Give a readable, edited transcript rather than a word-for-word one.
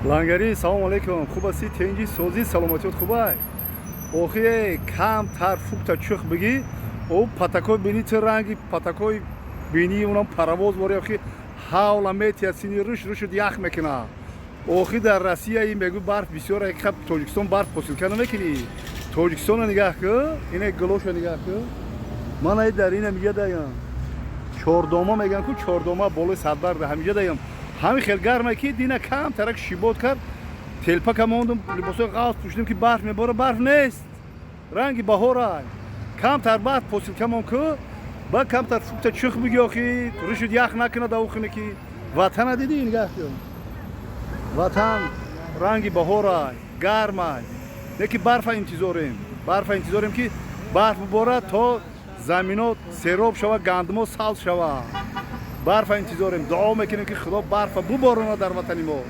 Лангарӣ, салому алейкум, хуб ҳастӣ? Тенҷи, созӣ, саломатиёт хубай? Охи, камтар фукта чух бигӣ, о патакои бини ту, ранги патакои бини унам паровоз бори. Охи, ҳавла метия, сини руш рушуд ях мекуна. Охи, дар Россия ин мегӯ, барф бисёр. Ҳақиқат, Тоҷикистон барф посилка намекунӣ. Тоҷикистона нигаҳ ку, ине гулоша нигаҳ ку. Ман ай дар ина миҷа даям, Чордома мегӯям ку, Чордома болои Садбарда ҳамиҷа даям. Ҳамин хел гарма, ки дина кам тарак шибод кард, телпака мондум, либосои ғафз пӯшидем, ки барф мебора. Барф нест, ранги баҳорай. Камтар барф посилкамон ку, ба камтар фукта чух бигӣ. Охи, рушуд ях накунад аухине ки ватана дидӣ, нигаҳ кун, ватан ранги баҳорай, гармай, не ки барфа интизорем. Барфа интизорем, ки барф биборад, то замино сероб шава, гандумо сабз шава. Барфа интизорем, дуо мекунем, ки Худо барфа буборонад дар ватани мо.